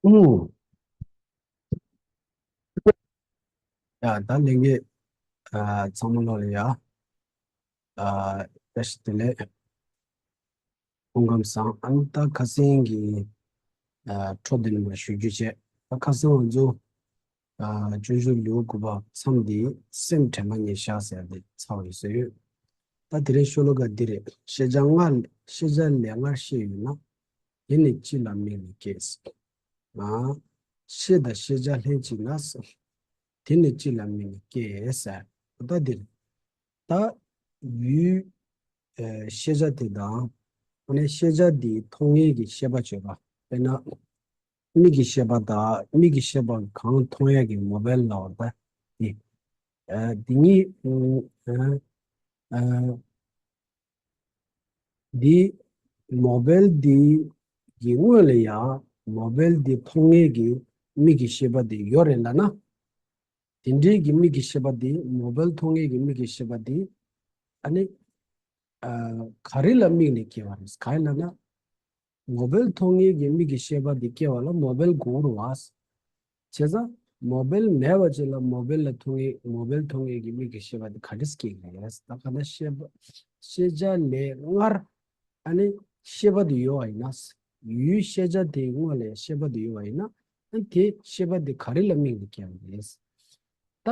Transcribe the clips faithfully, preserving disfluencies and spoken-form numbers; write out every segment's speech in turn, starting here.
ཨུམ། ཡ་ད་ལས་འགན་ཨ་ཚང་མ་ལོ་ལ་ཡ་ཨ་བཀྲ་ཤིས་བདེ་ལེགས། སྐུ་ཁམས་བཟང་། ཨ་ནི་ད་ཁ་སང་གི་ཨ་འཕྲོ་འདི་ནས་མར་ཞུ་རྒྱུ་བྱས། ད་ཁ་སང་ང་ཚོ་ཨ་སྤྱོད་འཇུག་ལེའུ་དགུ་པ་མཚམས་འདི་སེམས་དྲན་པ་ཉེར་བཞག་ཟེར་ཏེ་ཚར་བ་ཡིན་ཟེར་ཡོད། ད་དེ་རིང་ཤོ་ལོ་ཀ་འདི་རེད། ཤེས་བྱ་སྔར་ཤེས་བྱ་ལས་སྔར་ཤེས་ཡོད་ན། དེ་ནི་ཅི་ལ་དམིགས་ནས་སྐྱེས། ཨ། ཤེས་དང་ཤེས་བྱ་ལྷན་ཅིག་ན། དེ་ནི་ཅི་ལ་དམིགས་ནས་སྐྱེས་ཟེར། ད་འདིར། ད་ཡུལ་ཨེ་ཤེས་བྱ་དེ་དང་། ཨ་ནི་ཤེས་བྱ་དེའི་མཐོང་ངེས་ཀྱི་ཤེས་པ་བརྗོད་པ། དཔེར་ན། མིག་གི་ཤེས་པ་དང་མིག་གི་ཤེས་པ་གང་མཐོང་ཡག་གི་མོ་བེལ་ལབ་པ་དེ། ཨ་དེ་གཉིས། ཨ་ཨ་འདི་མོ་བེལ་འདི་གི་སྔོན་ལ་ཡང་མོ་བེལ་འདི་མཐོང་ངེས་ཀྱི་མིག་གི་ཤེས་པ་འདི་ཡོད་རེད་ལབ་ན། དེ་འདྲའི་གི་མིག་གི་ཤེས་པ་འདི་མོ་བེལ་མཐོང་ངེས་ཀྱི་མིག་གི་ཤེས་པ་འདི་ཨ་ནི་ཨ་ག་རེ་ལ་དམིགས་ནས་སྐྱེ་བ་རེད། ག་རེ་ལབ་ན། མོ་བེལ་མཐོང་ངེས་ཀྱི་མིག་གི་ཤེས་པ་འདི་སྐྱེ་བ་ལ་མོ་བེལ་དགོས་རེད་བ། བྱས་ཙང་མོ་བེལ་མེད་པ་ཅིག་ལ་མོ་བེལ་ལ་མཐོང་ངེས་མོ་བེལ་མཐོང་ངེས་ཀྱི་མིག་གི་ཤེས་པ་འདི་ག་འདྲས་སྐྱེ་གི་རེད། ད་ག་ན་ཤེས་པ་ཤེས་བྱ་ལས་སྔར་ཨ་ནི་ཤེས་པ་འདི་ཡོད་པ་ཡིན་ན། ཡུལ་ཤེས་བྱ་དེའི་སྔོན་ལ་ཤེས་པ་འདི་ཡོད་པ་ཡིན་ན། ཨ་ནི་དེ་ཤེས་པ་འདི་ག་རེ་ལ་དམིགས་ནས་སྐྱེ་བ་རེད། ད་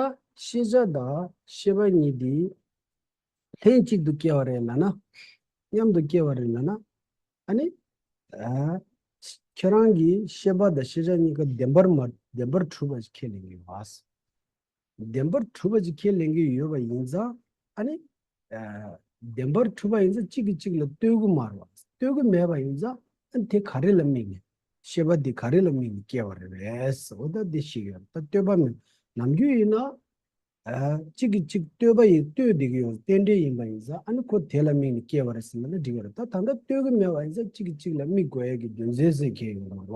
ཤེས་བྱ་དང་ཤེས་པ་གཉིས་འདི་ལྷན་ཅིག་ཏུ་སྐྱེ་བ་རེད་ལབ་ན། མཉམ་དུ་སྐྱེ་བ་རེད་ལབ་ན། ཨ་ནི། ཨ། ཁྱེད་རང་གིས་ཤེས་པ་དང་ཤེས་བྱ་གཉིས་ཀ་བདེན་པར་མ་བདེན་པར་གྲུབ་པ་ཞིག་ཁས་ལེན་གྱི་ཡོད་པ། བདེན་པར་གྲུབ་པ་ཞིག་ཁས་ལེན་གྱི་ཡོད་པ་ཡིན་ཙང་། ཨ་ནི། ཨ། བདེན་པར་གྲུབ་པ་ཡིན་ཙང་གཅིག་གིས་གཅིག་ལ་ལྟོས་གི་མ་རེད་པ། ལྟོས་གི་མེད་པ་ཡིན་ཙང་། ཨ་ནི་དེ་ག་རེ་ལ་དམིགས་ནས། ཤེས་པ་འདི་ག་རེ་ལ་དམིགས་ནས་སྐྱེ་བ་རེད་པས། འོ་ད་འདི་ཞིག་ཡོད། ད་ལྟོས་པ་མེད། ནམ་རྒྱུན་ཡིན་ན། ཨ། གཅིག་གིས་གཅིག་ལྟོས་པ་ཡིན། ལྟོས་བསྡད་ཀྱི་ཡོད། རྟེན་འབྲེལ་ཡིན་པ་ཡིན་ཙང་། ཨ་ནི་ཁོ་དེ་ལ་དམིགས་ནས་སྐྱེ་བ་རེད་ཟེར་ན་འགྲིག་གི་རེད། ད་ད་ལྟ་ལྟོས་ཀྱི་མེད་པ་ཡིན་ཙང་གཅིག་གིས་གཅིག་ལ་དམིགས་དགོས་ཡ་གི་རྒྱུ་མཚན་ཟེར་མཁན་ཡོད་མ་རེད་པ།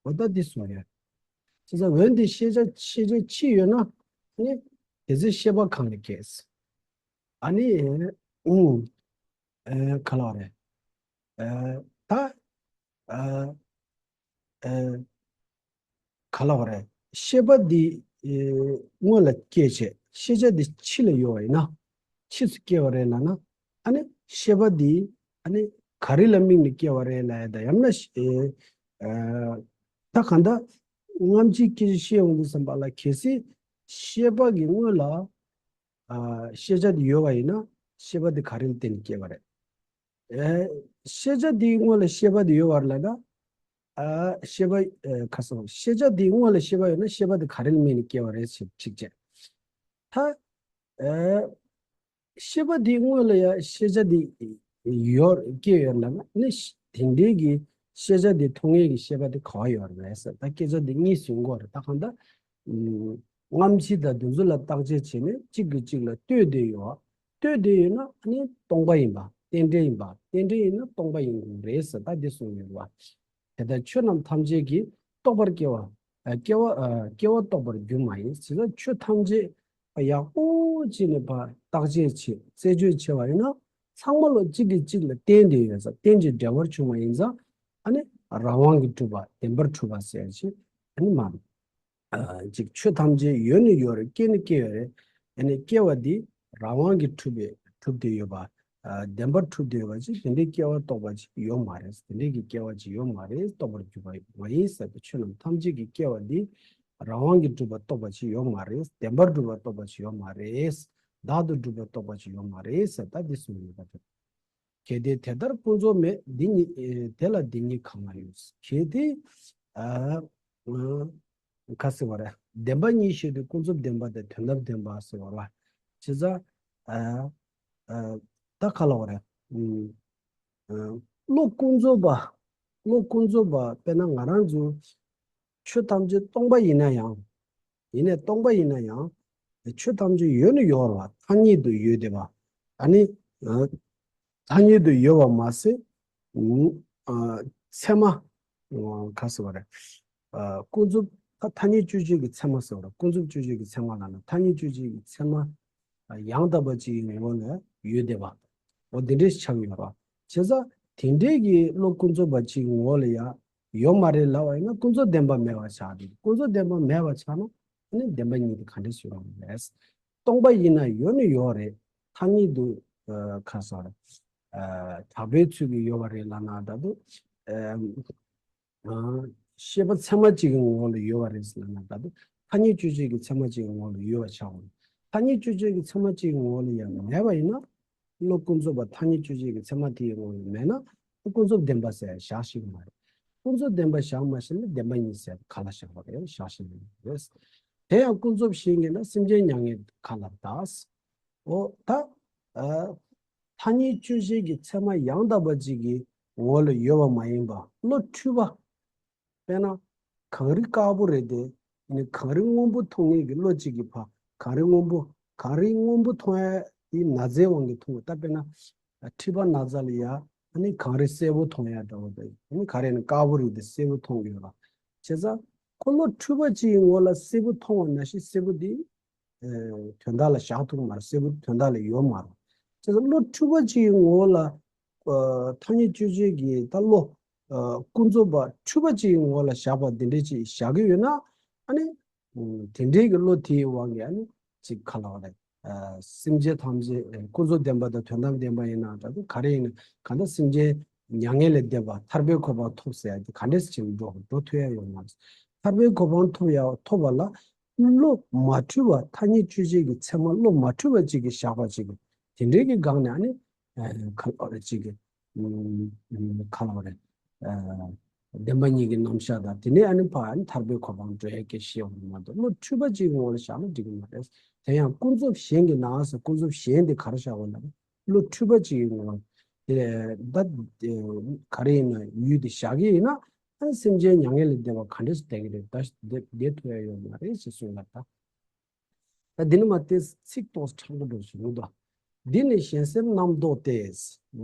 འོ་ད་འདི་གསུངས་ཡོད། བྱས་ཙང་འོན་ཏེ་ཤེས་བྱ་ཤེས་བྱ་ཕྱི་ཡོད་ན། ཨ་ནི་དེ་ཚེ་ཤེས་པ་གང་ལ་སྐྱེས། ཨ་ནི། ཨུ། ཨེ། ག་ལབ་རེད། ཨེ། ད། ཨེ། ཨེ། ག་ལབ་རེད། ཤེས་པ་འདི། ཨེ། སྔོན་ལ་སྐྱེས་བྱས་ཤེས་བྱ་འདི་ཕྱི་ལ་ཡོད་པ་ཡིན་ན། ཕྱིས་སུ་སྐྱེ་བ་རེད་ལབ་ན། ཨ་ནི་ཤེས་པ་འདི། ཨ་ནི་ག་རེ་ལ་དམིགས་ནས་སྐྱེ་བ་རེད་ལབ་ཡ་ད་ཡང་ན། ཨེ། ཨེ། ད་གང་ལྟར་སྔ་ཕྱི་སྐད་ཅིག་བཤད་ཡོང་དུས་ཙམ་པ་ལ་གལ་སྲིད་ཤེས་པ་གི་སྔོན་ལ། ཨ། ཤེས་བྱ་འདི་ཡོད་པ་ཡིན་ན། ཤེས་པ་འདི་ག་རེ་ལ་བརྟེན་ནས་སྐྱེ་བ་རེད། ཨེ། ཤེས་བྱ་འདིའི་སྔོན་ལ་ཤེས་པ་འདི་ཡོད་པ་རེད་ལབ་ན། ཨ། ཤེས་པ། ཨེ། ཁ་སང་ཤེས་བྱ་འདིའི་སྔོན་ལ་ཤེས་པ་ཡོད་ན་ཤེས་པ་འདི་ག་རེ་ལ་དམིགས་ནས་སྐྱེ་བ་རེད་ཟེར་གཅིག་བྱས། ད། ཨེ། ཤེས་པ་འདིའི་སྔོན་ལ་ཡང་ཤེས་བྱ་འདི་ཡོད་སྐྱེས་ཡོད་ན་ནི། དེ་འདྲའི་གི་ཤེས་བྱ་འདི་མཐོང་ངེས་ཀྱི་ཤེས་པ་འདི་ག་པར་ཡོད་རེད་ཟེར། ད་སྐད་ཆ་འདི་གཉིས་ཟིན་གྱི་ཡོད་རེད། ད་གང་ལྟར། ཨུམ། སྔ་ཕྱི་དང་དེ་ཚོ་ལ་བརྟག་དཔྱད་བྱས་ནས་གཅིག་གིས་གཅིག་ལ་ལྟོས་བསྡད་ཡོད། ལྟོས་བསྡད་ཡོད་ན་ཨ་ནི་སྟོང་པ་ཡིན་པ། རྟེན་འབྲེལ་ཡིན་པ། རྟེན་འབྲེལ་ཡིན་ན་སྟོང་པ་ཡིན་དགོས་རེད་ཟེར། ད་འདི་གསུངས་ཡོད་རེད་པ། དེ་ལྟར་ཆོས་རྣམས་ཐམས་ཅད་ཀྱིས་རྟོགས་པར་སྐྱེ་བ། ཨ། སྐྱེ་བ། ཨ། སྐྱེ་བ་རྟོགས་པར་འགྱུར་མ་ཡིན། བྱས་ཙང་ཆོས་ཐམས་ཅད་ཡག་པོ་བྱས་ནས་ཕར་བརྟག་དཔྱད་བྱས། རྩད་གཅོད་བྱས་པ་ཡིན་ན། ཚང་མ་ལ་གཅིག་གིས་གཅིག་ལ་བརྟེན་ཏེ་ཡོད་ཙང་། རྟེན་ཅིང་འབྲེལ་བར་བྱུང་བ་ཡིན་ཙང་། ཨ་ནི་རང་དབང་གིས་གྲུབ་པ། བདེན་པར་གྲུབ་པ་ཟེར་ཅིག་ཨ་ནི་མ། ཨ། ཅིག་ཆོས་ཐམས་ཅད་ཡོད་ནི་ཡོད་རེད། སྐྱེ་ནི་སྐྱེ་ཡོད་རེད། ཨ་ནི་སྐྱེ་བ་འདི་རང་དབང་གིས་གྲུབ་པའི་གྲུབ་སྟེ་ཡོད་པ། ཨ། བདེན་པར་གྲུབ་སྟེ་ཡོད་པ་ཅིག་དེ་འདྲའི་སྐྱེ་བ་རྟོགས་པ་ཅིག་ཡོད་མ་རེད། དེ་འདྲའི་གི་སྐྱེ་བ་ཅིག་ཡོད་མ་རེད། རྟོགས་པར་འགྱུར་བ་མ་ཡིན་ཟེར་ཏེ། ཆོས་རྣམས་ཐམས་ཅད་ཀྱི་སྐྱེ་བ་འདི་རང་དབང་གིས་གྲུབ་པ་རྟོགས་པ་ཅིག་ཡོད་མ་རེད། བདེན་པར་གྲུབ་པ་རྟོགས་པ་ཅིག་ཡོད་མ་རེད། བདག་ཏུ་གྲུབ་པ་རྟོགས་པ་ཅིག་ཡོད་མ་རེད་ཟེར། ད་འདི་གསུངས་ཡོད་པ་རེད། གལ་ཏེ་དེ་ལྟར་ཀུན་རྫོབ་མེད། འདི་ཉིད། ཨེ། དེ་ལ་འདི་ཉིད་གང་ལ་ཡོད། གལ་ཏེ། ཨ། ཨ། ག་ཟེར་བ་རེད། བདེན་པ་གཉིས་བཤད་དུས་ཀུན་རྫོབ་བདེན་པ་དང་དོན་དམ་བདེན་པ་ཟེར་བ་རེད། བྱས་ཙང་། ཨ། ཨ། ད་ག་ལབ་དགོས་རེད། ཨུམ། ཨ། བློ་ཀུན་རྫོབ་པ། བློ་ཀུན་རྫོབ་པ་དཔེར་ན་ང་རང་ཚོ་ཆོས་ཐམས་ཅད་སྟོང་པ་ཡིན་ན་ཡང་། ཡིན་ནའི་སྟོང་པ་ཡིན་ན་ཡང་། ཆོས་ཐམས་ཅད་ཡོད་ནི་ཡོད་རེད་པ། ཐ་སྙད་དུ་ཡོད་བསྡད་པ། ཨ་ནི། ཨ། ཐ་སྙད་དུ་ཡོད་པ་མ་ཟད། ཨ། ཚད་མ། ཨ། ག་ཟེར་བ་རེད། ཨ། ཀུན་རྫོབ། ད་ཐ་སྙད་དཔྱོད་བྱེད་ཀྱི་ཚད་མ་ཟེར་བ་རེད། ཀུན་རྫོབ་དཔྱོད་བྱེད་ཀྱི་ཚད་མ་ལབ་ན། ཐ་སྙད་དཔྱོད་བྱེད་ཀྱི་ཚད་མ་ཡང་དག་པ་ཅིག་གི་ངོ་བོ་ལ་ཡོད་བསྡད་པ། འོ་དེ་འདྲས་ཆགས་ཡོད་པ། བྱས་ཙང་དེ་འདྲས་ཀྱི་བློ་ཀུན་རྫོབ་པ་ཅིག་ངོ་བོ་ལ་ཡ། ཡོད་མ་རེད་ལབ་པ་ཡིན་ན་ཀུན་རྫོབ་བདེན་པ་མེད་པ་ཆགས་འགྲོ། ཀུན་རྫོབ་བདེན་པ་མེད་པ་ཆགས་ན་ཨ་ནི་བདེན་པ་གཉིས་དེ་ག་འདྲ་ཞིག་ཡོང་གི་རེད། སྟོང་པ་ཡིན་ན་ཡོད་ནི་ཡོད་རེད། ཐ་སྙད་དུ་ཨ་ག་རེ་ཟེར་དགོས་རེད། ཨ་གྲགས་པའི་ཚུལ་གྱིས་ཡོད་པ་རེད་ལབ་ན་ད་དུང་ཨ་ཨ་ཤེས་པ་ཚད་མ་གཅིག་གི་ངོ་བོ་ལ་ཡོད་པ་རེད་ཟེར་ལབ་ན་ད་དུང་ཐ་སྙད་དཔྱོད་བྱེད་ཀྱི་ཚད་མ་གཅིག་གི་ངོ་བོ་ལ་ཡོད་པ་ཆགས་པ་རེད། ཐ་སྙད་དཔྱོད་བྱེད་ཀྱི་ཚད་མ་གཅིག་གི་ངོ་བོ་ལ་ཡང་མེད་པ་ཡིན་ན། བློ་ཀུན་རྫོབ་པ་ཐ་སྙད་དཔྱོད་བྱེད་ཀྱི་ཚད་མ་དེའི་ངོ་བོ་ལ་མེད་ན་ཀུན་རྫོབ་བདེན་པ་ཟེར་བཞག་ཤེས་ཀྱི་མ་རེད། ཀུན་རྫོབ་བདེན་པ་བཞག་མ་ཤེས་ན་བདེན་པ་གཉིས་ཟེར་ག་ལ་བཞག་པ་རེད། བཞག་ཤེས་ཀྱི་མ་རེད། དེ་ཡང་ཀུན་རྫོབ་གཞན་གྱིས་ན་སེམས་ཅན་མྱ་ངན་ག་ལ་འདག་འོ་ད་ཨ་ཐ་སྙད་དཔྱོད་བྱེད་ཀྱི་ཚད་མ་ཡང་དག་པ་གཅིག་གི་ངོ་བོ་ལ་ཡོད་པ་མ་ཡིན་པ་བློ་འཁྲུལ་པ། དཔེར་ན། གངས་རི་དཀར་པོ་རེད་དེ། ནི་གངས་རི་སྔོན་པོ་མཐོང་ངེས་ཀྱི་བློ་གཅིག་གིས་ཕ་གངས་རི་སྔོན་པོ། གངས་རི་སྔོན་པོ་མཐོང་ཡ་དེ་ན་ཚའི་དབང་གིས་མཐོང་བ་ད་དཔེར་ན། མཁྲིས་པ་ན་ཚ་ལ་ཡ་ནི་གངས་རི་སེར་པོ་མཐོང་ཡ་འདྲ་བོ་དེ་ནི་ག་རེ་ནི་དཀར་པོ་རེད་དེ་སེར་པོ་མཐོང་གི་ཡོད་ལ། བྱས་ཙང་ཁོ་བློ་འཁྲུལ་པ་གཅིག་གི་ངོ་ལ་སེར་པོ་མཐོང་བ་ན་ཤི་སེར་པོ་དེ། དོན་དག་ལ་བཞག་ཐུབ་མ་རེད། སེར་པོ་དོན་དག་ལ་ཡོད་མ་རེད། བྱས་ཙང་བློ་འཁྲུལ་པ་གཅིག་གི་ངོ་ལ། ཐ་སྙད་དཔྱོད་བྱེད་ཀྱི་ད་བློ། ཀུན་རྫོབ་པ་འཁྲུལ་པ་གཅིག་གི་ངོ་ལ་བཞག་པ་འདི་འདྲས་ཅིག་བཞག་གི་ཡོད་ན། ཨ་ནི། དེ་འདྲའི་གི་བློ་དེའི་དབང་གིས་ཨ་ནི་ཅིག་ག་ལབ་རེད། སེམས་ཅན་ཐམས་ཅད་ཀུན་རྫོབ་བདེན་པ་དང་དོན་དམ་བདེན་པ་ཡིན་ན་འདྲ་འདུག་ག་རེ་ཡིན་ན་གང་ལྟར་སེམས་ཅན་མྱ་ངན་ལས་འདས་པ་ཐར་པའི་གོ་འཕང་ཐོབ་ཟེར་ཡ་དེ་ག་འདྲས་ཅིག་འགྲོ་འགྲོ་ཐུབ་ཡ་ཡོད་མ་རེད། ཐར་པའི་གོ་འཕང་ཐོབ་ཡ་ཐོབ་པ་ལ་བློ་མ་འཁྲུལ་བ་ཐ་སྙད་དཔྱོད་བྱེད་ཀྱི་ཚད་མ་བློ་མ་འཁྲུལ་བ་ཅིག་གིས་བཞག་པ་ཅིག་གིས་དེ་འདྲའི་གི་སྒང་ནས་ཨ་ནི་ག་ལབ་རེད་ཅིག་གི་ག་ལབ་རེད། བདེན་པ་གཉིས་ཀྱི་རྣམ་གཞག་དང་དེ་ནས་ཨ་ནི་ཕར་ཨ་ནི་ཐར་པའི་གོ་འཕང་འགྲོ་ཡ་སྐད་བཤད་འོང་མ་གཏོགས་བློ་འཁྲུལ་པ་གཅིག་ངོ་ལ་བཞག་ན་འགྲིག་གི་མ་རེད། དེ་ཡང་ཀུན་རྫོབ་གཞན་གྱིས་ན་ཟེར་ཀུན་རྫོབ་གཞན་དེ་ག་རེ་བཞག་པ་ལ་བློ་འཁྲུལ་པ་གཅིག་ངོ་དེ་ད་ག་རེ་ཡིན་ན་ཡུལ་དེ་བཞག་གི་ཡིན་ན་ཨ་ནི་སེམས་ཅན་མྱ་ངན་ལས་འདས་པ་ག་འདྲས་སུ་བསྡད་ཀྱི་རེད། ད་བསྡད་ཐུབ་ཡ་ཡོད་མ་རེད་ཅེས་གསུངས་ལ་ད། ད་འདི་ནི་མ་སྟེ་ཚིག་ཏོག་ཙམ་ཕྲ་མོ་འགྲོ་བཞིན་འདུག་འདི་ནི་གཞན་སེམས་རྣམ་རྟོག་སྟེ།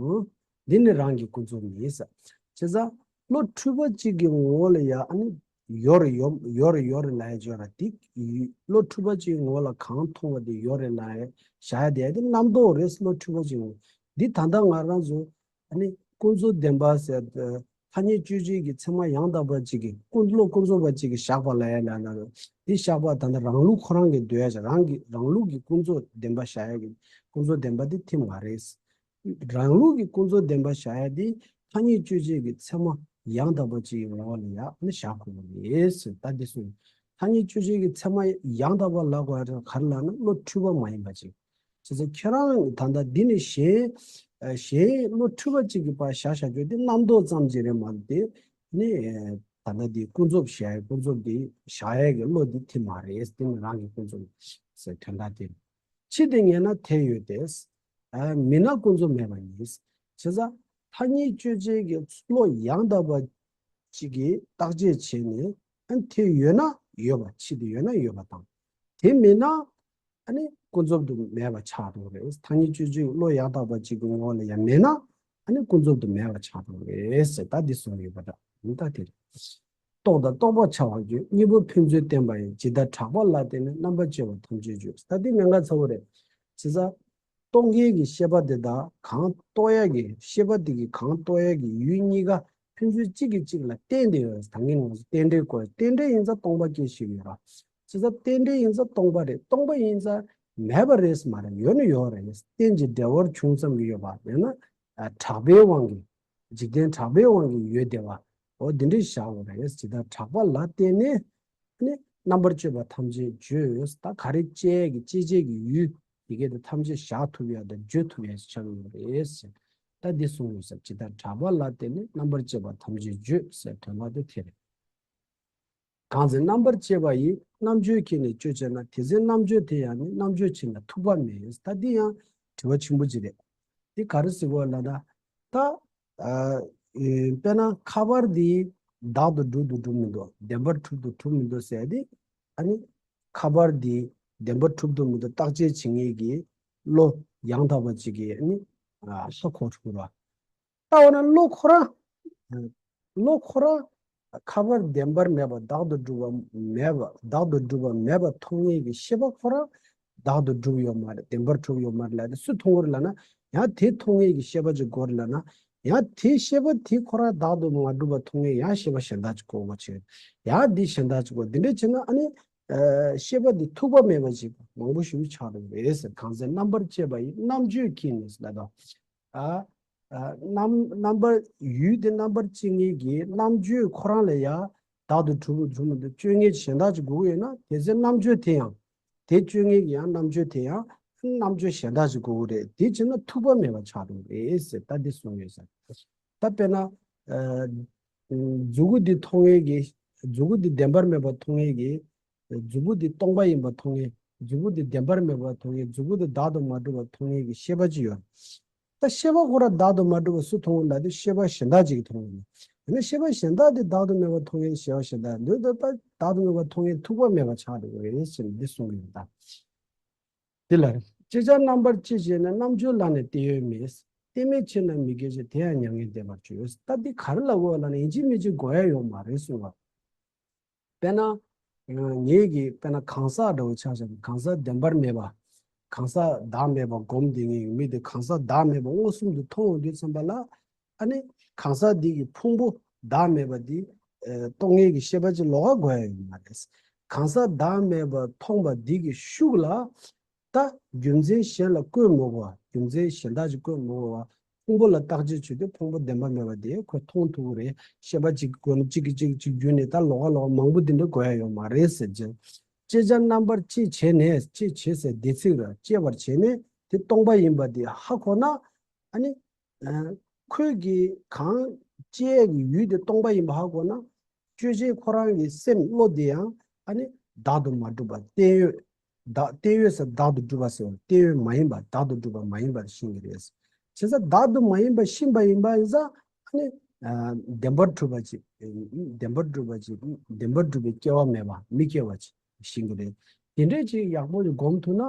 འདི་ནི་རང་གི་ཀུན་རྫོབ་ཉིད། བྱས་ཙང་བློ་འཁྲུལ་པ་གཅིག་གི་ངོ་བོ་ལ་ཡང་ཨ་ནི་ཡོད་རེད་ཡོད་ཡོད་རེད་ཡོད་རེད་ལབ་ཡ་བརྗོད་ར་དེ་བློ་འཁྲུལ་པ་གཅིག་གི་ངོ་བོ་ལ་གང་མཐོང་བ་དེ་ཡོད་རེད་ལབ་ཡ་བཞག་ཡ་དེ་ཨ་དེ་རྣམ་རྟོག་རེད། བློ་འཁྲུལ་པ་གཅིག་ངོ་འདི་ད་ལྟ་ང་རང་ཚོ་ཨ་ནི་ཀུན་རྫོབ་བདེན་པ་ཟེར་ཐ་སྙད་དཔྱོད་བྱེད་ཀྱི་ཚད་མ་ཡང་དག་པ་གཅིག་གིས་ཀུན་བློ་ཀུན་རྫོབ་པ་གཅིག་གིས་བཞག་པ་ལ་ཡ་ལ་ལ་ལ་འདི་བཞག་པ་ད་ལྟ་རང་ལུགས་ཁོ་རང་གིས་འདོད་ཡ་ཅིག་རང་གི་རང་ལུགས་ཀྱི་ཀུན་རྫོབ་བདེན་པ་བཞག་ཡ་གི་ཀུན་རྫོབ་བདེན་པ་འདི་དེ་མ་རེད། རང་ལུགས་ཀྱི་ཀུན་རྫོབ་བདེན་པ་བཞག་ཡ་འདི་ཐ་སྙད་དཔྱོད་བྱེད་ཀྱི་ཚད་མ་ཡང་དག་པ་གཅིག་གི་ངོ་བོ་ལ་ཡ་ནི་བཞག་དགོས་པ་རེད་ཟེར་ད་འདི་གསུངས། ཐ་སྙད་དཔྱོད་བྱེད་ཀྱི་ཚད་མ་ཡང་དག་པ་ལབ་དགོས་ཡ་ག་རེ་ལབ་ན་བློ་འཁྲུལ་པ་མ་ཡིན་པ་ཅིག་བྱས་ཙང་ཁྱེད་རང་ད་ལྟ་འདི་ནི་གཞན་གཞན་བློ་འཁྲུལ་པ་གཅིག་གི་བར་བཞག་བཞག་རྒྱུ་དེ་རྣམ་རྟོག་ཙམ་ཅིག་རེད་མ་གཏོགས་དེ་ནི་ད་ལྟ་འདི་ཀུན་རྫོབ་བཞག་ཡ་ཀུན་རྫོབ་འདི་བཞག་ཡ་གི་བློ་འདི་དེ་མ་རེད། དེ་ནི་རང་གི་ཀུན་རྫོབ་ཟེར་དོན་དག་དེ་རེད། ཕྱིས་དེ་ངེས་ན་དེ་ཡོད་དེ། མེད་ན་ཀུན་རྫོབ་མེད་པ་ཉིད། བྱས་ཙང་ཐ་སྙད་དཔྱོད་བྱེད་ཀྱི་བློ་ཡང་དག་པ་གཅིག་གིས་བརྟག་དཔྱད་བྱས་ནས་ཨ་ནི་དེ་ཡོད་ན་ཡོད་པ་ཕྱིས་དེ་ཡོད་ན་ཡོད་པ་དང་། དེ་མེད་ན་ཨ་ནི་ཀུན་རྫོབ་ཏུ་མེད་པ་ཆགས་འགྲོ་གི་རེད། ཐ་སྙད་དཔྱོད་བྱེད་ཀྱི་བློ་ཡང་དག་པ་གཅིག་གི་ངོ་བོ་ལ་ཡང་མེད་ན་ཨ་ནི་ཀུན་རྫོབ་ཏུ་མེད་པ་ཆགས་འགྲོ་གི་རེད་ཟེར་ད་འདི་གསུངས་ཡོད་པ་འདྲ་ཡིན་ད་དེ་རེད། རྟོག་དང་རྟོག་པར་བྱ་བ་བརྗོད། གཉིས་པོ་ཕན་ཚུན་བསྟན་པ་ཡིན། ཇི་ལྟར་གྲགས་པ་ལ་བརྟེན་ནས་རྣམ་པར་དཔྱད་པ་ཐམས་ཅད་བརྗོད། ད་འདི་གནད་འགག་ཚ་བོ་རེད། བྱས་ཙང་། རྟོག་གེའི་གི་ཤེས་པ་དེ་དང་གང་རྟོགས་ཡ་གི་ཤེས་པ་དེ་གི་གང་རྟོགས་ཡ་གི་ཡུལ་གཉིས་ཀ་ཕན་ཚུན་གཅིག་གིས་གཅིག་ལ་བརྟེན་ཏེ་ཡོད། ད་ངས་ང་ཚོ་རྟེན་འབྲེལ་བཀོད་རྟེན་འབྲེལ་ཡིན་ཙང་སྟོང་པ་སྐད་ཤེས་ཡོད་ར། བྱས་ཙང་རྟེན་འབྲེལ་ཡིན་ཙང་སྟོང་པ་རེད། སྟོང་པ་ཡིན་ཙང་མེད་པ་རེད་མ་རེད། ཡོད་ནི་ཡོད་རེད། རྟེན་གྱི་འབྲེལ་བར་བྱུང་ཙམ་གྱི་ཡོད་པ་ཡང་ན་གྲགས་པའི་དབང་གིས་འཇིག་རྟེན་གྲགས་པའི་དབང་གིས་ཡོད་བསྡད་པ་འོ་འདི་འདྲའི་བཞག་དགོས་རེད། ཇི་ལྟར་གྲགས་པ་ལ་བརྟེན་ནས། ནི་རྣམ་པར་དཔྱོད་པ་ཐམས་ཅད་བརྗོད། ད་ག་རེ་དཔྱད་ཀྱི་དཔྱད་བྱེད་ཀྱི་ཡུལ་དེ་གས་དེ་ཐམས་ཅད་བཞག་ཐུབ་ཡ་དང་བརྗོད་ཐུབ་ཡ་ཞིག་ཆགས་ཡོད་རེད་ཟེར། ད་འདི་གསུངས་ཡོད་ཟེར། ཇི་ལྟར་གྲགས་པ་ལ་བརྟེན་ནས་རྣམ་པར་དཔྱོད་པ་ཐམས་ཅད་བརྗོད་ཟེར་དོན་ལ་དེ་དེ་རེད། གང་ཚེ་རྣམ་པར་དཔྱད་པ་ཡིས། རྣམ་དཔྱོད་ཁྱེར་ནས་དཔྱོད་བྱེད་ན། དེ་ཚེ་རྣམ་དཔྱོད་དེ་ཡང་ནི། རྣམ་དཔྱོད་ཕྱིར་ན་ཐུག་པ་མེད། ད་འདི་ཡང་དྲི་བ་ཆེན་པོ་ཅིག་རེད། འདི་ག་རེ་ཟེར་དགོས་ལབ་ན། ད། ཨ། ཨེ། དཔེར་ན་ཁ་པར་འདི་བདག་ཏུ་སྒྲུབ་ཏུ་སྒྲུབ་མི་འདུག་བདེན་པར་གྲུབ་ཏུ་གྲུབ་མི་འདུག་ཟེར་ཏེ། ཨ་ནི། ཁ་པར་འདི་བདེན་པར་གྲུབ་ཏུ་མི་འདུག་བརྟག་དཔྱད་བྱེད་མཁན་གྱི་བློ་ཡང་དག་པ་ཅིག་གིས་ཨ་ནི། ཨ། ཧ་གོ་ཐུབ་ར། ལྟ་བ་ན་བློ་ཁོ་རང་། བློ་ཁོ་རང་། ཁ་པར་བདེན་པར་མེད་པ་བདག་ཏུ་གྲུབ་པ་མེད་པ་བདག་ཏུ་གྲུབ་པ་མེད་པ་མཐོང་མཁན་གྱི་ཤེས་པ་ཁོ་རང་བདག་ཏུ་གྲུབ་ཡོད་མ་རེད། བདེན་པར་གྲུབ་ཡོད་མ་རེད་ལབ་ནས་སུས་མཐོང་གི་རེད་ལབ་ན། ཡང་དེ་མཐོང་མཁན་གྱི་ཤེས་པ་ཅིག་དགོས་རེད་ལབ་ན། ཡང་དེའི་ཤེས་པ་དེ་ཁོ་རང་བདག་ཏུ་མ་གྲུབ་པ་མཐོང་ངེས་ཡང་ཤེས་པ་གཞན་དག་ཅིག་དགོས་པ་བྱས། ཡང་འདི་གཞན་དག་ཅིག་དགོས། འདི་འདྲ་བྱས་ན་ཨ་ནི། ཨ་ཤེས་པ་འདི་ཐུག་པ་མེད་པ་ཅིག་མང་པོ་ཞིག་ཆགས་འགྲོ་གི་རེད་ཟེར། གང་ཚེ་རྣམ་པར་དཔྱད་པ་ཡི་རྣམ་དཔྱོད་ཀྱིས་ནི་ཟེར་ད། ཨ་ཨ་རྣམ་རྣམ་པར་ཡུལ་དེ་རྣམ་པར་དཔྱད་མཁན་གྱི་རྣམ་དཔྱོད་ཁོ་རང་ལ་ཡང་བདག་ཏུ་གྲུབ་པ་གྲུབ་མི་འདུག་དཔྱོད་མཁན་གཞན་དག་ཅིག་དགོས་ཀྱི་ཡོད་ན། དེ་ཚེ་རྣམ་དཔྱོད་དེ་ཡང་། དེ་དཔྱོད་མཁན་གྱི་ཡང་རྣམ་དཔྱོད་དེ་ཡང་རྣམ་དཔྱོད་གཞན་དག་ཅིག་དགོས་ཀྱི་རེད། དེ་བྱས་ན་ཐུག་པ་མེད་པ་ཆགས་འགྲོ་གི་རེད་ཟེར་ད་འདི་གསུངས་ཡོད་ཟེར། ད་དཔེར་ན། ཨ་མཛུ་གུ་འདི་མཐོང་མཁན་གྱི། མཛུ་གུ་འདི་བདེན་པར་མེད་པ་མཐོང་མཁན་གྱི། མཛུ་གུ་འདི་སྟོང་པ་ཡིན་པ་མཐོང་མཁན། མཛུ་གུ་འདི་བདེན་པར་མེད་པ་མཐོང་མཁན། མཛུ་གུ་འདི་བདག་ཏུ་མ་གྲུབ་པ་མཐོང་མཁན་གྱི་ཤེས་པ་ཅིག་ཡོད། ད་ཤེས་པ་ཁོ་རང་བདག་ཏུ་མ་གྲུབ་པ་སུ་མཐོང་ལབ་དུས་ཤེས་པ་གཞན་དག་ཅིག་གིས་མཐོང་གི་ཡོད། ཡིན་ན་ཤེས་པ་གཞན་དག་དེ་བདག་ཏུ་མེད་པ་མཐོང་མཁན་ཤེས་པ་གཞན་དག་འདི་ད་བདག་ཏུ་མེད་པ་མཐོང་མཁན་ཐུག་པ་མེད་པ་ཆགས་འགྲོ་གི་རེད་ཟེར་ནས་འདི་གསུང་གི་ཡོད་ད། འདི་ལ་རེད། ཅེས་བྱ་རྣམ་པར་དཔྱད་བྱས་ནས་རྣམ་དཔྱོད་ལ་ནི་གཏད་ཡོད་མེད། གཏད་མེད་ཕྱིར་ན་མི་སྐྱེ་ཞེས་དེ་ཡང་མྱ་ངན་འདས་པར་བརྗོད། ད་འདི་ག་རེ་ལ་གོ་བ་ལབ་ན་ཡིན་གཅིག་མིན་གཅིག་གོ་ཡ་ཡོད་མ་རེད་གསུངས་པ། དཔེར་ན། ངེད་ཀྱིས་དཔེར་ན་གང་ཟག་འདྲ་བོ་ཆ་བཞག་ན་གང་ཟག་བདེན་པར་མེད་པ། གང་ཟག་བདག་མེད་པ་སྒོམ་བསྡད་མཁན་གྱི་མི་དེ་གང་ཟག་བདག་མེད་པ་མངོན་སུམ་དུ་མཐོང་འོང་དུས་ཙམ་པ་ལ། ཨ་ནི། གང་ཟག་འདི་གི་ཕུང་པོ་བདག་མེད་པ་འདི། ཨ་རྟོགས་མཁན་གྱི་ཤེས་པ་ཅིག་ལོགས་ཀ་གོ་ཡ་ཡོད་མ་རེད། གང་ཟག་བདག་མེད་པ་མཐོང་བ་འདི་གི་ཤུགས་ལ། ད་རྒྱུ་མཚན་གཞན་ལ་བཀོད་མི་དགོས་པ། རྒྱུ་མཚན་གཞན་དག་ཅིག་བཀོད་མི་དགོས་པ། ཕུང་པོ་ལ་བརྟག་དཔྱད་བྱེད་དུས་ཕུང་པོ་བདེན་པ་མེད་པ་དེ་ཁོས་མཐོང་ཐུབ་ཀྱི་རེད། ཤེས་པ་གཅིག་གིས་གོ་ནས་གཅིག་གིས་གཅིག་གཅིག་བརྒྱུད་ནས་ད་ལོགས་ཀ་ལོགས་ཀ་མང་པོ་འདི་འདྲ་གོ་ཡ་ཡོད་མ་རེད་ཟེར་རྗེས། ཅེས་བྱ་རྣམ་པར་དཔྱད་བྱས་ནས། དཔྱད་བྱས་ཟེར་འདི་ཚིག་ར་དཔྱད་པར་བྱས་ནས་དེ་སྟོང་པ་ཡིན་པ་དེ་ཧ་གོ་ན། ཨ་ནི། ཨ་ཁོས་ཀྱིས་གང་དཔྱད་ཀྱི་ཡུལ་དེ་སྟོང་པ་ཡིན་པ་ཧ་གོ་ན། དཔྱོད་བྱེད་ཁོ་རང་གི་སེམས་བློ་དེ་ཡང་ཨ་ནི་བདག་ཏུ་མ་གྲུབ་པ་གཏན་ཡོད། བདག་གཏན་ཡོད་ཟེར་བདག་ཏུ་གྲུབ་པ་ཟེར་བ་གཏན་ཡོད་མ་ཡིན་པ་བདག་ཏུ་གྲུབ་པ་མ་ཡིན་པ་ཤེས་ཀྱི་རེད། བྱས་ཙང་བདག་ཏུ་མ་ཡིན་པ་ཤེས་པ་ཡིན་པ་ཡིན་ཙང་ཨ་ནི་ཨ་བདེན་པར་གྲུབ་པ་ཅིག་བདེན་པར་གྲུབ་པ་ཅིག་བདེན་པར་གྲུབ་པའི་སྐྱེ་བ་མེད་པ་མི་སྐྱེ་བ་ཅིག་ཤེས་ཀྱི་རེད། དེ་འདྲས་ཅིག་ཡག་པོ་ཅིག་སྒོམ་ཐུབ་ན་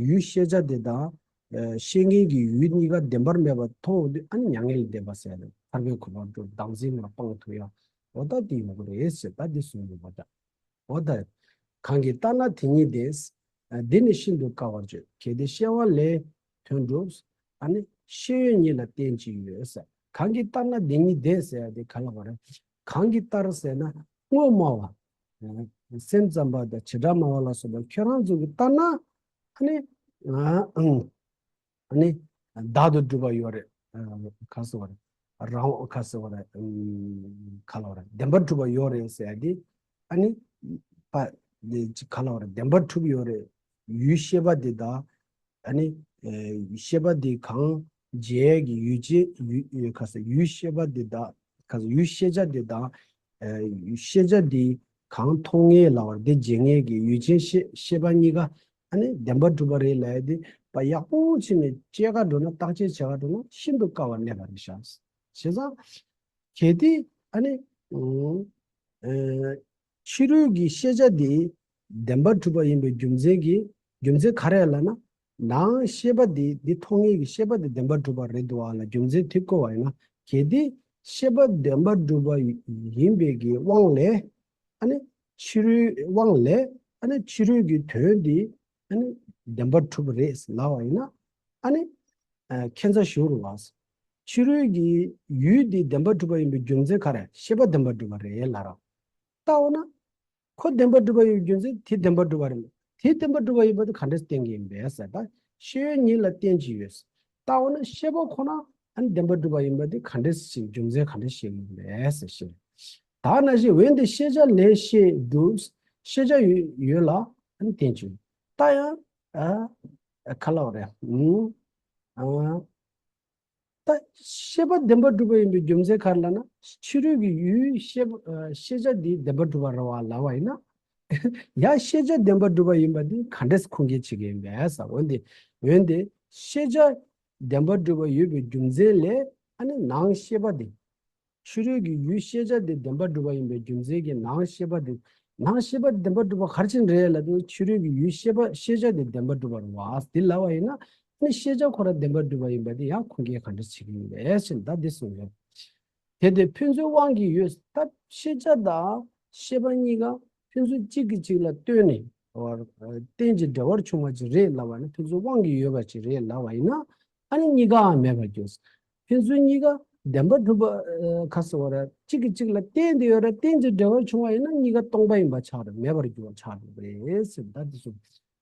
ཡུལ་ཤེས་བྱ་དེ་དང་། ཨ་ཤེས་མཁན་གྱི་ཡུལ་གཉིས་ཀ་བདེན་པར་མེད་པ་མཐོང་འོང་དུས་ཨ་ནི་མྱ་ངན་ལས་འདས་པ་ཟེར་ཡ་རེད། ཐར་པའི་གོ་འཕང་སྒྲུབ་བདག་འཛིན་ལ་སྤང་ཐུབ་ཡ། འོ་ད་དེ་ཡོང་གི་རེད་ཟེར་ད་འདི་གསུངས་ཡོད་པ་འདྲ། འོ་ད། གང་གིས་ལྟར་ན་དེ་ཉིད་བདེན། ཨ་འདི་ནི་ཤིན་ཏུ་དཀའ་བར་བརྗོད། གལ་ཏེ་ཤེས་པ་ལས་དོན་གྲུབ། ཨ་ནི་ཤེས་ཡོན་ཉིད་ལ་བརྟེན་ཅིང་ཡོད་ཟེར། གང་གིས་ལྟར་ན་དེ་ཉིད་བདེན་ཟེར་ཡ་དེ་ག་ལ་བ་རེད། གང་གིས་ལྟར་ཟེར་ན་དངོས་སྨྲ་བ། སེམས་ཙམ་པ་དང་བྱེ་བྲག་སྨྲ་བ་ལ་སོགས་པ་ཁྱོད་རང་ཚོ་གིས་ལྟར་ན། ཨ་ནི། ཨ་ཨང་། ཨ་ནི། བདག་ཏུ་གྲུབ་པ་ཡོད་རེད། ཨ་ག་ཟེར་བ་རེད། རང་ག་ཟེར་བ་རེད། ཨམ་ག་ལ་བ་རེད། བདེན་པར་གྲུབ་པ་ཡོད་རེད་ཟེར་ཡ་དེ། ཨ་ནི། པ། དེ་ག་ལ་བ་རེད། བདེན་པར་གྲུབ་ཡོད་རེད། ཡུལ་ཤེས་པ་དེ་དང་། ཨ་ནི། ཨེ་ཤེས་པ་དེ་གང་བྱས་ཀྱི་ཡུལ་ཅན་ཡུལ་ཡུལ་ག་ཟེར་ཡུལ་ཤེས་པ་དེ་དང་། ག་ཟེར་ཡུལ་ཤེས་བྱ་དེ་དང་། ཨེ་ཤེས་བྱ་དེ་གང་མཐོང་ངེས་ལ་བར་དེ་བྱེད་ངེས་ཀྱི་ཡུལ་ཅན་ཤེས་ཤེས་པ་གཉིས་ཀ་ཨ་ནི་བདེན་པར་གྲུབ་པ་རེད་ལབ་ཡ་དེ་པ་ཡག་པོ་བྱས་ནས་དཔྱད་ག་འགྲོ་ན་བརྟག་དཔྱད་བྱེད་ག་འགྲོ་ན་ཤིན་ཏུ་དཀའ་བར་གནས་པ་རེད་ཤག་བྱས་ཙང་། གལ་ཏེ་ཨ་ནི། ཨ་ཕྱི་རོལ་གྱི་ཤེས་བྱ་དེ་བདེན་པར་གྲུབ་པ་ཡིན་པའི་རྒྱུ་མཚན་གྱིས་རྒྱུ་མཚན་ག་རེ་ལབ་ན། ནང་ཤེས་པ་དེ་འདི་མཐོང་ངེས་ཀྱི་ཤེས་པ་དེ་བདེན་པར་གྲུབ་པ་རེད་འདུག་ཨ་ལ་རྒྱུ་མཚན་དེ་བཀོད་པ་ཡིན་ན། གལ་ཏེ་ཤེས་པ་བདེན་པར་གྲུབ་པ་ཡིན་པའི་གི་དབང་ལས། ཨ་ནི་ཕྱི་རོལ་དབང་ལས་ཨ་ནི་ཕྱི་རོལ་གྱི་དོན་དེ་ཨ་ནི་བདེན་པར་གྲུབ་པ་རེད་ལབ་པ་ཡིན་ན། ཨ་ནི་ཨ་ཁྱད་མཚར་ཞིག་རེད་བ། ཕྱི་རོལ་གྱི་ཡུལ་དེ་བདེན་པར་གྲུབ་པ་ཡིན་པའི་རྒྱུ་མཚན་ག་རེ། ཤེས་པ་བདེན་པར་གྲུབ་པ་རེད་ལབ་ར། ལྟ་འོ་ན། ཁོ་བདེན་པར་གྲུབ་པ་ཡིན་རྒྱུ་མཚན་དེ་བདེན་པར་གྲུབ་པ་རེད། དེ་བདེན་པར་གྲུབ་པ་ཡིན་པ་དེ་ག་འདྲས་བསྟན་གྱི་ཡིན་པས་ཟེར་ད། ཤེས་ཡོན་ཉིད་ལ་བརྟེན་གྱི་ཡོད། ལྟ་འོ་ན་ཤེས་པ་ཁོ་ན་ཨ་ནི་བདེན་པར་གྲུབ་པ་ཡིན་པ་དེ་ག་འདྲས་ཤེས་རྒྱུ་མཚན་ག་འདྲས་ཤེས་ཀྱི་ཡིན་པས་ཟེར་ཞེས། ད་ན་ཞེས་འོན་ཏེ་ཤེས་བྱ་ལས་ཤེས་གྲུབ། ཤེས་བྱ་ཡོད་ཡོད་ལ་ཨ་ནི་བརྟེན་གྱི་ཡོད། ད་ཡང་ཨ་ག་ལབ་རེད། ཨ། ད་ཤེས་པ་བདེན་པར་གྲུབ་པ་ཡིན་པའི་རྒྱུ་མཚན་ག་རེ་ལབ་ན། ཕྱི་རོལ་གྱི་ཡུལ་ཤེས་པ་ཨ་ཤེས་བྱ་འདི་བདེན་པར་གྲུབ་པ་རེད་བ་ལབ་པ་ཡིན་ན། ཡང་ཤེས་བྱ་བདེན་པར་གྲུབ་པ་ཡིན་པ་འདི་ག་འདྲས་ཁུངས་སྐྱེལ་བྱེད་ཀྱི་ཡིན་པས་ཟེར། འོན་ཏེ་འོན་ཏེ་ཤེས་བྱ་བདེན་པར་གྲུབ་པ་ཡོད་པའི་རྒྱུ་མཚན་ལས་ཨ་ནི་ནང་ཤེས་པ་འདི། ཕྱི་རོལ་གྱི་ཡུལ་ཤེས་བྱ་དེ་བདེན་པར་གྲུབ་པ་ཡིན་པའི་རྒྱུ་མཚན་གྱིས་ནང་ཤེས་པ་དེ། ནང་ཤེས་པ་བདེན་པར་གྲུབ་པ་ག་རེ་བྱས་ནས་རེད་ལབ་དུས་ཕྱི་རོལ་གྱི་ཡུལ་ཤེས་པ་ཤེས་བྱ་དེ་བདེན་པར་གྲུབ་པ་རེད་བ། དེ་ལབ་པ་ཡིན་ན་ནི་ཤེས་བྱ་ཁོ་རང་བདེན་པར་གྲུབ་པ་ཡིན་པ་དེ་ཡང་ཁུངས་སྐྱེལ་ག་འདྲ་བྱེད་ཀྱི་ཡིན་པས་ཟེར་ད་འདི་གསུངས་ཡོད། དེ་དེ་ཕན་ཚུན་དབང་གིས་ཡོད། ད་ཤེས་བྱ་དང་ཤེས་པ་གཉིས་ཀ་ཕན་ཚུན་གཅིག་གིས་གཅིག་ལ་ལྟོས་ནས་རྟེན་ཅིང་འབྲེལ་བར་བྱུང་བ་ཅིག་རེད་ལབ་པ་ནི་ཕན་ཚུན་དབང་གིས་ཡོད་པ་ཅིག་རེད་ལབ་པ་ཡིན་ན་ཨ་ནི་གཉིས་ཀའང་མེད་པར་འགྱུར། ཕན་ཚུན་གཉིས་ཀ་ བདེན་པར་གྲུབ་པ་ཁ་སོ་བ་ར་གཅིག་གིས་གཅིག་ལ་བརྟེན་ཏེ་ཡོད་ར་བརྟེན་ཅིང་འབྲེལ་བར་འབྱུང་བ་ཡིན་ན་གཉིས་ཀ་སྟོང་པ་ཡིན་པ་ཆགས་འགྲོ་མེད་པར་འགྱུར་བ་ཆགས་འགྲོ་གི་རེད་ཟེར། ད་དེ་སོང་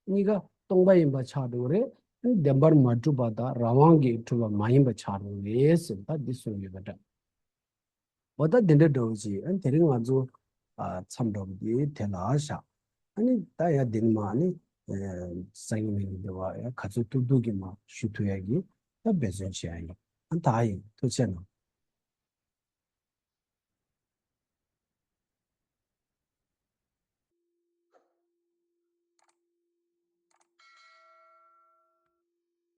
གཉིས་ཀ་སྟོང་པ་ཡིན་པ་ཆགས་འགྲོ་གི་རེད། བདེན་པར་མ་གྲུབ་པ་དང་རང་དབང་གིས་གྲུབ་པ་མ་ཡིན་པ་ཆགས་འགྲོ་གི་རེད་ཟེར། ད་འདི་གསུངས་ཡོད་པ་འདྲ། འོ་ད་འདི་འདྲ་འདྲ་བོ་ཅིག་ཨ་དེ་རིང་ང་ཚོ་ཨ་མཚམས་འདྲ་བོ་འདི་དེ་ལ་བཞག་ཨ་ནི་ད་ཡ་འདི་ནི་མ་ཨ་ནི་སང་ཉིན་མ་ཉིན་འདི་བ་ཡ་ག་ཚོད་ཐུབ་ཐུབ་ཀྱི་མ་ཞུ་ཐུབ་ཡ་གི་ད་འབད་བརྩོན་བྱེད་ཡ་ཡིན། ཨ་ད་ཡིན་ཐུགས་རྗེ་གནང་།